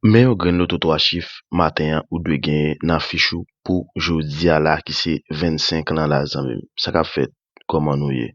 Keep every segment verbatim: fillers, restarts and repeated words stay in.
Men yon grenn loto twa chif maten an ou dwe genyen nan fich ou pou jodi a la ki se vennsenk lan la zanmi m. Sa k ap fèt? Kòman nou ye?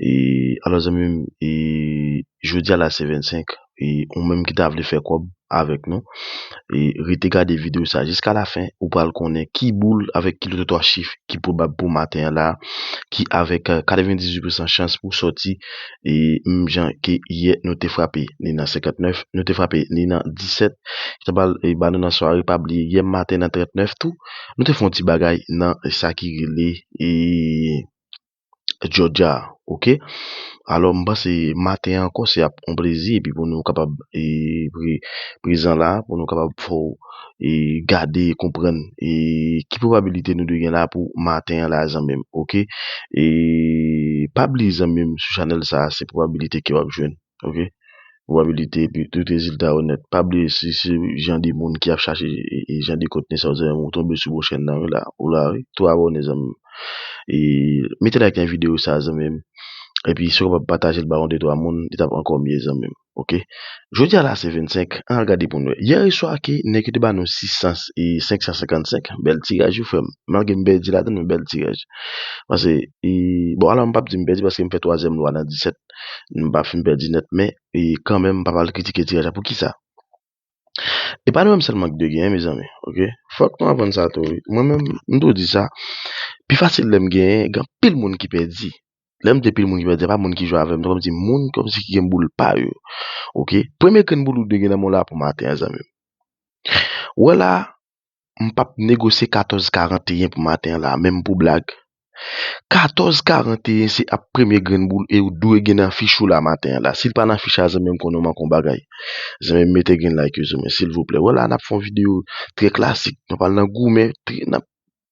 E, alò zanmi m, e, jodi a la se vennsenk, e, ou menm ki ta vle fè kòb avèk nou, e, rete gade videyo sa jiska lafen, ou pral konnen ki boul avèk ki loto twa chif ki pwobab pou maten an la, ki avèk, e, katrevendizuit pousan chans pou sòti, e, menm jan ke yè nou te frape ni nan senkantnèf, nou te frape ni nan disèt, ki ta pral, e, ba nou nan sware, pa bliye yè maten nan trantnèf tou, nou te fè yon ti bagay nan sa ki rele, e, Georgia, oke? Alò, m panse maten an ankò, se ap yon plezi, epi pou nou kapab, e, pre-, prezan la, pou nou kapab fè w, e, gade, konprann, e, ki pwobabilite nou dwe gen la pou maten an la, zanmi m, oke? E, pa bliye, zanmi m, sou chanèl sa, se pwobabilite ke w ap jwenn, oke? Pwobabilite, epi tout rezilta yo nèt. Pa bliye, si se jan de moun ki ap chache, e, e, jan de kontni sa yo, zanmi m, ou tonbe sou bon chèn nan, wi, la, ou la, wi, tou abòne, zanmi m. E, mete like nan videyo sa, zanmi m. Epi, si w kapab pataje l ba yon de twa moun, li t ap ankò mye, zanmi m. Oke? Jodi a la, se vennsenk, ann al gade pou n wè. Yè swa ke nèg yo te ba nou sis san e senk san senkannsenk, bèl tiraj, wi, frè m. Malgre m pèdi ladan, men bèl tiraj. Paske, e, bon, alò, m p ap di m pèdi paske m fè twazyèm lwa nan disèt. M pa fin pèdi nèt, men, e, kanmenm, m pa pral kritike tiraj la. Poukisa? E pa nou menm sèlman ki dwe genyen, mezanmi, oke? Fòk nou aprann sa tou, wi. Mwen menm, m tou di sa, pi fasil lè m genyen, gen anpil moun ki pèdi. Lè m di pil moun ki pèdi, se pa moun ki jwe avè m, se kòmsi moun, kòmsi ki gen boul pa yo, oke? Premye grenn boul ou dwe gen nan men w la pou maten an, zanmi m. Wè la, m p ap negosye katòz karanteyen pou maten an la, menm pou blag. Katòz karanteyen se ap premye grenn boul e ou dwe gen nan fich ou la maten an la. Si l pa nan fich la, zanmi m, konnen w manke yon bagay. Zanmi m, mete grenn like yo sou mwen, silvouplè. Wè la, n ap fè yon videyo trè klasik. Nou pral nan goumen, trè, n ap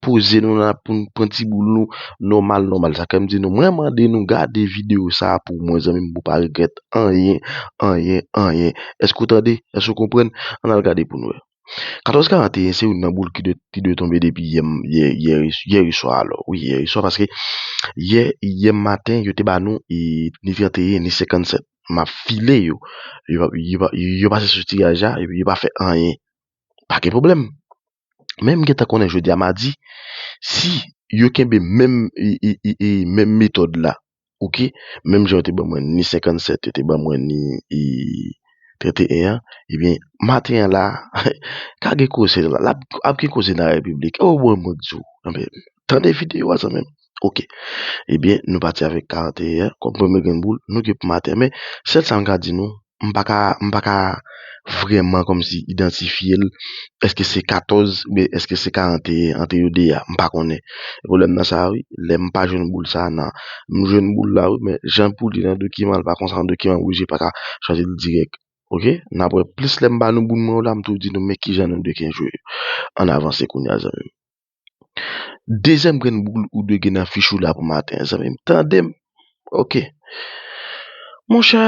poze nou la pou n pran ti boul nou nòmal, nòmal. Sa fè m di nou, mwen mande nou gade videyo sa a pou mwen, zanmi m, pou pa regrèt anyen, anyen, anyen. Èske w tande? Èske w konprann? Ann al gade pou n wè. Katòz karanteyen se youn nan boul ki dwe, ki dwe tonbe depi yè, yè, yè, yè swa alò. Wi, yè swa paske yè, yè maten, yo te ba nou, e, ni tranteyen, ni senkannsèt. M ap file yo. Yo pa, yo pa, yo pase sou tiraj la, epi yo pa fè anyen. Pa gen pwoblèm. Men m gentan konnen jodi a madi, si yo kenbe menm, e, e, e, e, menm metòd la, oke, menm jan yo te ban mwen ni senkannsèt, yo te ban mwen ni, e, tranteyen an, ebyen, maten an la, ka gen koze la, l ap, ap gen koze nan repiblik. O, bon, mwen di w, enben, tande videyo a, zanmi m. Oke. Ebyen, nou pati avèk karanteyen an kòm premye grenn boul nou gen pou maten. Men, sèl sa m ka di nou, m pa ka, m pa ka vrèman kòmsi idantifye l. Èske se katòz oubyen èske se karanteyen ant yo de a? M pa konnen. Pwoblèm nan sa a, wi. Lè m pa jwenn boul sa a, nan, m jwenn boul la, wi, men jan pou li nan dokiman, l pa konsa nan dokiman, m oblije pa ka chwazi l dirèk. Oke? N ap wè plis lè m ba nou boul mwen yo la, m tou di nou, men kijan nou dwe gen jwe yo. Ann avanse kounye a, zanmi m. Dezyèm grenn boul ou dwe gen nan fich ou la pou maten an, zanmi m. Tande m. Oke. Monchè,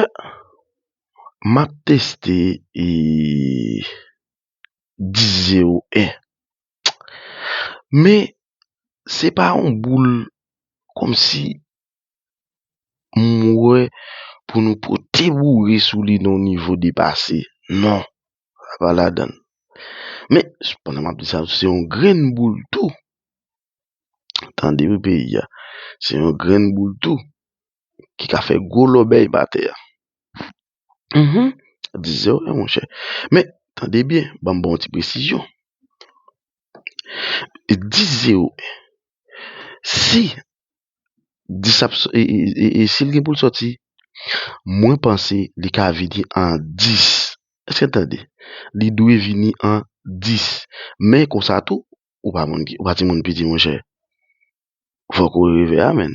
m ap teste, e, dis zewo en. Men, se pa yon boul kòmsi m wè pou nou pote boure sou li nan yon nivo depase. Non, sa pa ladan l. Men, pandan m ap di sa, se yon grenn boul tou. Tande wi peyi a. Se yon grenn boul tou ki ka fè gwo lòbèy pa tè a. Mhm. Dis zewo en, monchè. Men, tande byen, ban m ba w yon ti presizyon. Dis zewo en. Si dis ap sò-, e, e, e, e si l gen pou l sòti, mwen panse li ka vini an dis. Èske n tande? Li dwe vini an dis. Men konsa tou, ou pa moun ki, ou pa timoun piti, monchè. Fòk ou reve a, menn.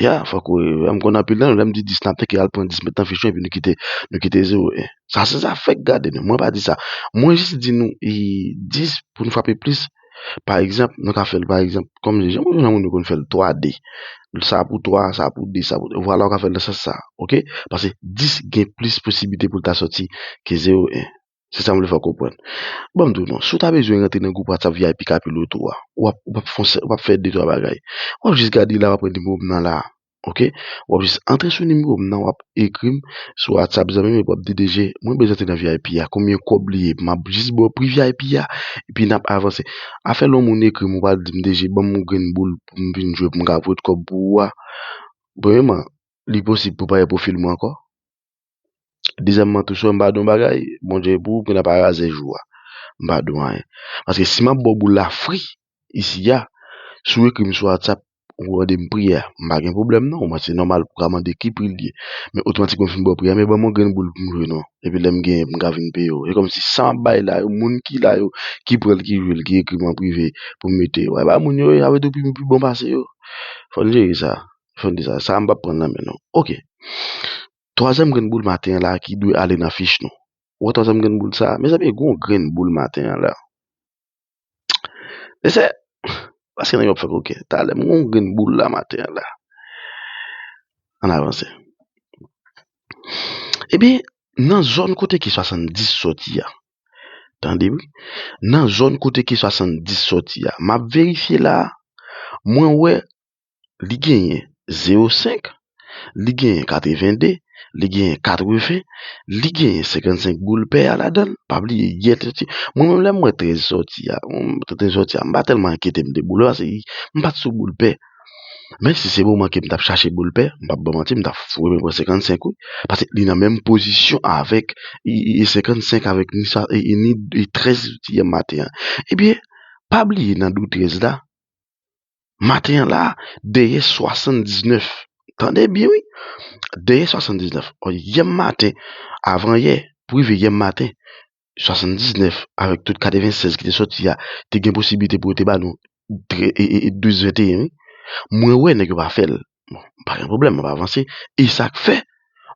Ya, fòk ou reve a. M konn anpil nan nou, lè m di dis, n ap teke al pran dis, met nan fich nou, epi nou kite, nou kite zewo en. Sa se zafè k gade nou. Mwen pa di sa. Mwen jis di nou, e, dis pou nou frape plis. Pa egzanp, nou ka fè l, pa egzanp, kòm jan, jan moun yo konn fè l, twa de. Sa pou twa, sa pou de, sa pou, vwala, ou ka fè l nan sans sa, oke? Paske dis gen plis posiblite pou l ta sòti ke zewo en. Se sa m vle fè w konprann. Ban m di w non, si w ta bezwen rantre nan gwoup WhatsApp V I P Kapiloto a, w ap, w ap fè, w ap fè de twa bagay. W ap jis gade la, w ap pran nimewo m nan la. Ok? W ap jis antre sou nimewo m nan, w ap ekri m sou WhatsApp, zanmi m, epi w ap di, "D J, mwen bezwen antre nan V I P a. Konbyen kòb li ye?" M ap jis ba w pri V I P a, epi n ap avanse. Afè lè yon moun ekri m, ou pral di m, "D J, ban m yon grenn boul pou m vin jwe, pou m ka voye kòb pou ou a." Premyèman, li posib pou pa gen pwofil mwen ankò. Dezyèmman, tou, sou m pa di yon bagay, Bondye pou ou, pou n ap razè jou a. M pa di w anyen. Paske si m ap ba w boul la fri, isi a, si w ekri m sou WhatsApp, ou mande m pri a, m pa gen pwoblèm non, mwen se nòmal pou ka mande ki pri l ye. Men otomatikman m fin ba w pri a, men ban m yon grenn boul pou m jwe non. Epi lè m genyen, pou m ka vin peye w. E kòmsi sa m ap bay la yo, moun ki la yo, ki pran l, ki jwe l, ki ekri m an prive pou m mete yo. E pa moun yo, yo avè tou pi, pi bon pase yo. Fò n jere sa. Fò n di sa. Sa a m p ap pran l nan men nou. Ok. Twazyèm grenn boul maten an la ki dwe ale nan fich nou. Ou wè twazyèm grenn boul sa a? Mezanmi, gen yon grenn boul maten an la. Mesye, paske nèg yo ap fè koken. Talè, m gen yon grenn boul la maten an la. Ann avanse. Ebyen, nan zòn kote ke swasanndis sòti a, tande wi, nan zòn kote ke swasanndis sòti a, m ap verifye la, mwen wè li genyen zewo senk, li genyen katrevende, li genyen katreven, li genyen senkannsenk boul pè a ladan l. Pa bliye, yè te sòti. Mwen menm, lè m wè trèz sòti a, mwen, trèz sòti a, m pa tèlman enkyete m de boul la, paske m pa t sou boul pè. Men si se moman ke m t ap chache boul pè, m p ap ba w manti, m t ap foure men pran senkannsenk wi. Paske li nan menm pozisyon avèk, e, e, e senkannsenk avèk ni sa, e, e ni, e trèz yè maten an. Ebyen, pa bliye nan dou trèz la, maten an la, dèyè swasanndisnèf. Tande byen wi. Dèyè swasanndisnèf. Yè maten, avan yè, pou rive yè maten, swasanndisnèf avèk tout katrevensèz ki te sòti a, te gen posiblite pou yo te ba nou tre- e- e- e douz venteyen wi. Mwen wè nèg yo pa fè l. Bon, pa gen pwoblèm, m ap avanse. E sa k fè,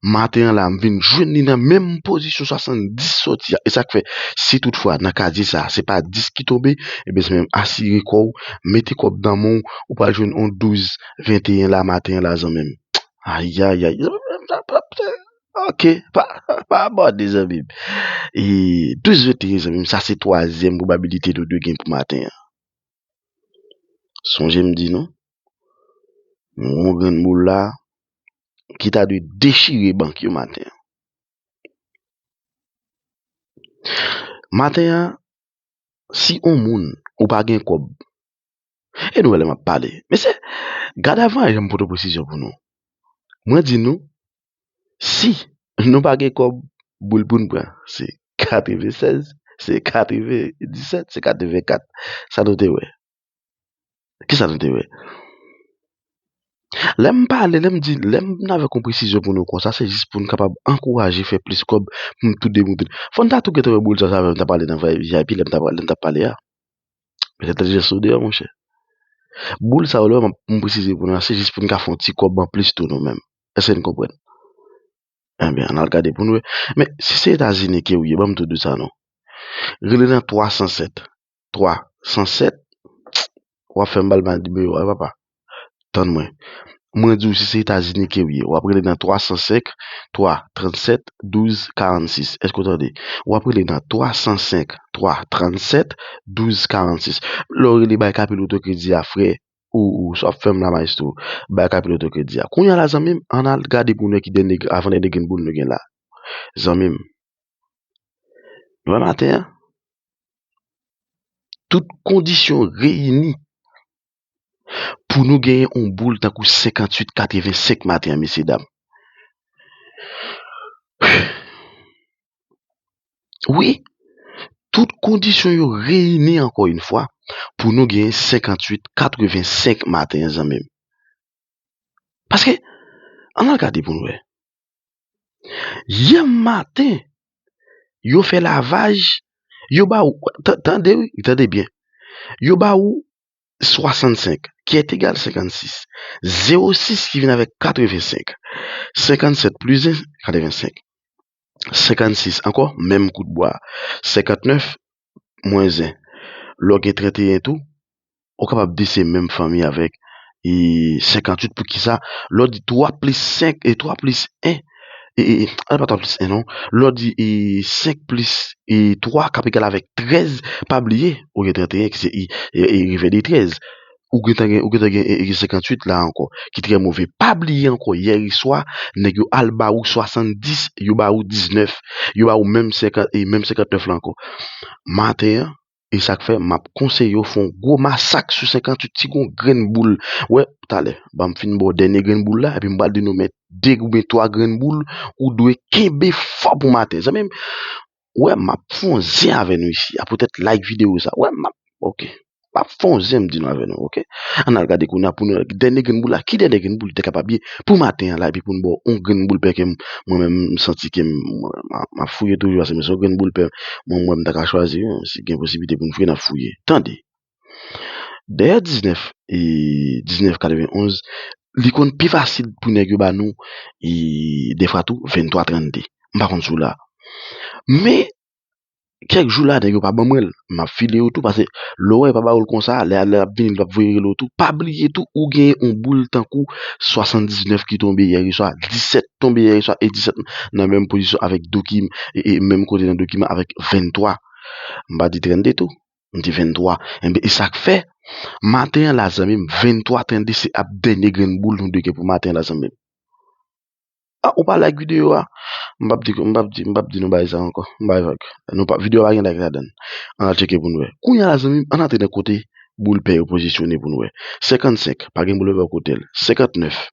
maten an la, m vin jwenn li nan menm pozisyon swasanndis sòti a. E sa k fè, si toutfwa nan kadye sa a, se pa dis ki tonbe, ebyen, se menm asire kò w, mete kòb nan men w, ou pral jwenn yon douz venteyen la maten an la, zanmi m. Ayayay. Ok, pa, pa abòde, zanmi m. E douz venteyen, zanmi m, sa se twazyèm pwobabilite nou dwe gen pou maten an. Sonje m di nou, yon grenn boul la, ki ta dwe dechire bank yo maten an. Maten an, si yon moun ou pa gen kòb, e nou wè lè m ap pale. Mesye, gade avan jan m pote presizyon pou nou. Mwen di nou, si nou pa gen kòb, boul pou n pran, se katrevensèz, se katrevendisèt, se katrevenkat. Sa nou te wè? Kisa nou te wè? Lè m pale, lè m di, lè m avèk yon presizyon pou nou konsa, se jis pou n kapab ankouraje fè plis kòb, pou n tou demoute. Fò n ta tou gentan wè boul sa, sa m t ap pale nan V I P, lè m t ap, lè m t ap pale a. Mesye, tèt jès ou deyò, monchè. Boul sa yo, lè m ap, m presize pou nou, se jis pou n ka fè yon ti kòb anplis tou nou menm. Èske n konprann? Ebyen, ann al gade pou n wè. Men, si se Etazini ke w ye, ban m tou di w sa non. Rele nan twa san sèt. Twa san sèt. W ap fè m bal mal nimewo a, papa. Tann mwen. Mwen di w, si se Etazini ke w ye, w ap rele nan twa san senk, twa trannsenk, douz karannsis. Èske w tande? W ap rele nan twa san senk, twa trannsenk, douz karannsis. Lè w rele bay kapil otokredi a, frè, ou, ou, sa w ap fè m la, maestro, bay kapil otokredi a. Kounye a la, zanmi m, ann al gade pou n wè ki dènye, avan dènye grenn boul nou gen la. Zanmi m, nou wè maten an, tout kondisyon reyini pou nou genyen yon boul tankou senkantuit katrevensenk maten an, mesye dam. Wi, tout kondisyon yo reyini ankò yon fwa pou nou genyen senkantuit katrevensenk maten an, zanmi m. Paske, ann al gade pou n wè. Yè maten, yo fè lavaj, yo ba ou, ta- tande wi, tande byen. Yo ba ou swasannsenk, ki est égal senkannsis. Zewo sis ki vin avèk katrevensenk. Senkannsèt plis en, katrevensenk. Senkannsis ankò, menm kout bwa. Senkantnèf, mwens en. Lè w gen trannteyen tou, ou kapab di se menm fanmi avèk, e, senkantuit. Poukisa? Lè w di twa plis senk, e, twa plis en, e, e, e, a, pa twa plis en non. Lè w di, e, senk plis, e, twa k ap egal avèk trèz, pa bliye, ou gen trannteyen ki se, e, e, e, rive de trèz. ou gentan gen, ou gentan gen, e, e, senkanntuit la ankò, ki trè move. Pa bliye ankò, yè swa, nèg yo al ba ou swasanndis, yo ba ou diznèf, yo ba ou menm senkant, e menm senkantnèf la ankò. Maten an, e sa k fè, m ap konseye w fè yon gwo masak sou senkanntuit, si gon grenn boul. Wè, talè, ban m fin ba w dènye grenn boul la, epi m pral di nou men de oubyen twa grenn boul ou dwe kenbe fò pou maten. Zanmi m, wè, m ap fè yon zen avè nou isi a, poutèt like videyo sa. Wè, m ap, ok. M ap fè yon zen, m di nou avè nou, ok? Ann al gade kounye a pou nou wè dènye grenn boul la. Ki dènye grenn boul te kapab ye pou maten an la, epi pou n ba w yon grenn boul pè ke m, mwen menm, m santi ke m, m, m, m ap fouye toujou, paske m se yon grenn boul pè, mwen, mwen, m ta ka chwazi, wi, si gen posiblite pou n fouye, n ap fouye. Tande. Dèyè diznèf, e, diznèf katrevenonz, li konn pi fasil pou nèg yo ba nou, e, defwa tou, venntwa trannde. M pa konn si w la. Men, kèk jou la, nèg yo pa ban mwen l. M ap file yo tou, paske lè w wè yo pa ba ou l konsa, lè, lè l ap vini, l ap voye rele w tou. Pa bliye tou, ou gen yon boul tankou swasanndiznèf ki tonbe yè swa, disèt tonbe yè swa, e disèt nan menm pozisyon avèk dokim-, e, e menm kote nan dokiman avèk venntwa. M pa di trannde tou. M di venntwa. Enben, e sa k fè, maten an la, zanmi m, venntwa trannde se ap dènye grenn boul nou dwe gen pou maten an la, zanmi m. A, ou pa like videyo a? M p ap di, m p ap di, m p ap di nou bagay sa ankò. M bay vag. Nou pa, videyo a pa gen like ladan l. Ann al tcheke pou n wè. Kounye a la, zanmi m, ann antre nan kote boul pè yo pozisyone pou n wè. Senkannsenk, pa gen boul pè bò kote l. Senkannèf,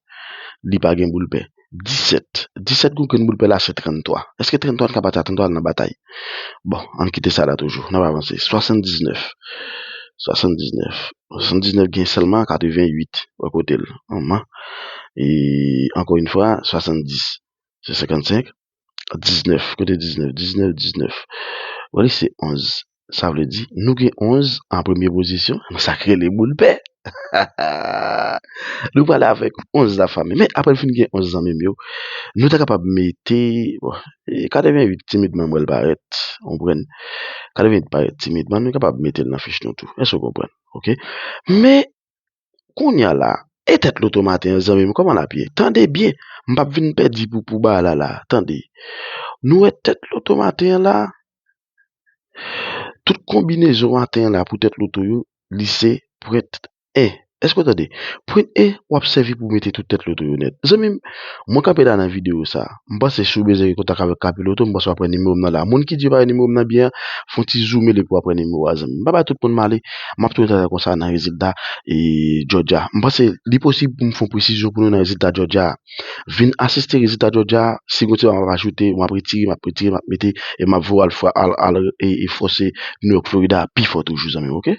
li pa gen boul pè. Disèt. Disèt gon grenn boul pè la, se tranntwa. Èske tranntwa n ka bat a tranntwa nan batay? Bon, ann kite sa la toujou. N ap avanse. Swasanndiznèf. Swasanndiznèf. Swasanndiznèf gen sèlman katreventuit bò kote l. Anman. E, ankò yon fwa, swasanndis. Se senkannsenk. Diznèf. Kote diznèf? Diznèf, diznèf. Wè li se onz. Sa vle di, nou gen onz an premye pozisyon nan sa k rele boul pè. Nou prale avèk onz la, fanmi. Men apre n fin gen onz, zanmi m yo, nou ta kapab mete, bon, e, katreventuit timidman, m wè l parèt, w konprann? Katreventuit parèt timidman, nou kapab mete l nan fich nou tou. Èske w konprann? Ok? Men, kounye a la, e tèt loto maten an, zanmi m, kòman l ap ye? Tande byen, m p ap vin pèdi pou, pou bagay la la. Tande. Nou wè tèt loto maten an la? Tout konbinezon maten an la pou tèt loto yo, li se pwent en. Èske w tande? Pwent en, w ap sèvi pou mete tout tèt loto yo nèt. Zanmi m, mwen kanpe la nan videyo sa. M panse si w bezwen gen kontak avèk Kapiloto, m panse w ap wè nimewo m nan la. Moun ki di yo pa wè nimewo m nan byen an, fè yon ti zoome l epi w ap wè nimewo a, zanmi m. M pa bay tout moun m ale, m ap toujou travay konsa nan rezilta, e, Georgia. M panse li posib pou m fè yon presizyon pou nou nan rezilta Georgia a. Vin asiste rezilta Georgia a, si gon ti bagay m ap ajoute, m ap retire, m ap retire, m ap mete, e m ap voye al fwa-, al, al, e, e fòse New York, Florida a pi fò toujou, zanmi m, ok?